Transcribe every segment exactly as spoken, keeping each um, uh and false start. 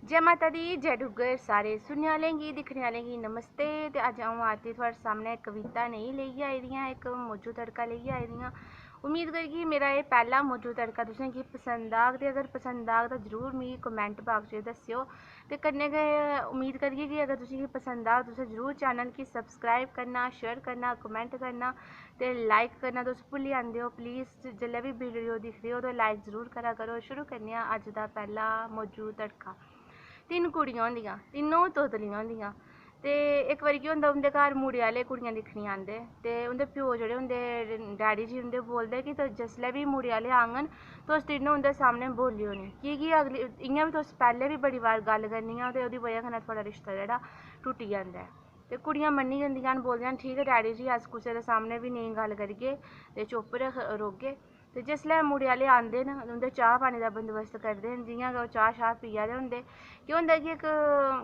जै माता दी, जै डुग्गर, सारे सुनने आह्लें गी, दिक्खने आह्लें गी नमस्ते। ते अज्ज अ'ऊं आरती थुआढ़े सामनै इक कविता नेईं लेइयै आई दी आं, इक मौजू तड़का लेइयै आई दी आं। उम्मीद करगी मेरा एह् पैह्ला मौजू तड़का तुसें गी पसंद आग, ते अगर पसंद आग तां जरूर मिगी comment box च दस्सेओ। ते कन्नै गै उम्मीद करगी कि अगर तुसें गी पसंद आग, तुसें जरूर channel गी subscribe करना, share करना, comment करना ते like करना तुस भुल्ली जंदे ओ। Please, जेल्लै बी video दिखदे ओ ते like जरूर करा करो। शुरू करने आं अज्ज दा पैह्ला मौजू तड़का। तिन्न कुड़ियां होंदियां, तिन्नों तोतलियां होंदियां। ते इक बारी केह् होंदा, उं'दे घर मुड़े आह्ले कुड़ियां दिक्खने गी आंदे ते उं'दे प्यो जेह्ड़े होंदे, डैडी जी उं'दे बोलदे कि तुस जिसलै बी मुड़े आह्ले आङन, तुस तिन्नों उं'दे सामनै बोल्लेओ निं, की कि अगली, इ'यां बी तुस पैह्लें बी बड़ी बार गल्ल करनियां ते ओह्दी बजह कन्नै थुआढ़ा रिश्ता जेह्ड़ा टुट्टी जंदा ऐ। ते कुड़ियां मन्नी जंदियां न, बोलदियां न, "ठीक ऐ डैडी जी, अस कुसै दे सामनै बी नेईं गल्ल करगे ते चुप्प रख-, रौह्गे।" ते जिसलै मुड़े आह्ले आंदे न, उं'दे चाह् पानी दा बंदोबस्त करदे न। जि'यां गै ओह् चाह् शाह् पिया दे होंदे, केह् होंदा कि इक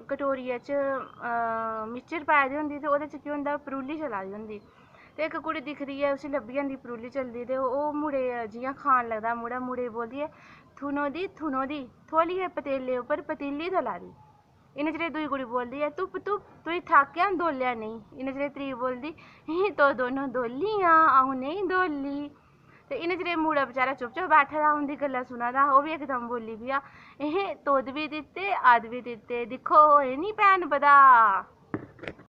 कटोरियै च, अ, मिक्सचर पाए दे होंदी ते ओह्दे च केह् होंदा, परूली चला दी होंदी। ते इक कुड़ी दिखदी ऐ, उसी लब्भी जंदी परूली चलदी, ते ओह् मुड़े जि'यां खान लगदा, मुड़ा मुड़े गी बोलदी ऐ, "थुनो दी, थुनो दी, थोह्ली ऐ पतीले उप्पर पतीली तला दी।" इन्ने चिरे दूई कुड़ी बोलदी ऐ, "तुप्प, तुप्प, तुई थाकेआ, दोलेआ नेईं।" इन्ने चिरे त्री बोलदी, "ही, तुस दोनों दोल्ली आं, अ'ऊं नेईं दोल्ली।" ते इन्ने चिरे मुड़ा बेचारा चुप-चाप बैठे दा, उं'दी गल्लां सुना दा हा, ओह् बी इकदम बोल्ली पेआ, "एहें, तुद बी दित्ते, अद बी दित्ते, दिक्खो, होए निं भैन बधाऽ।"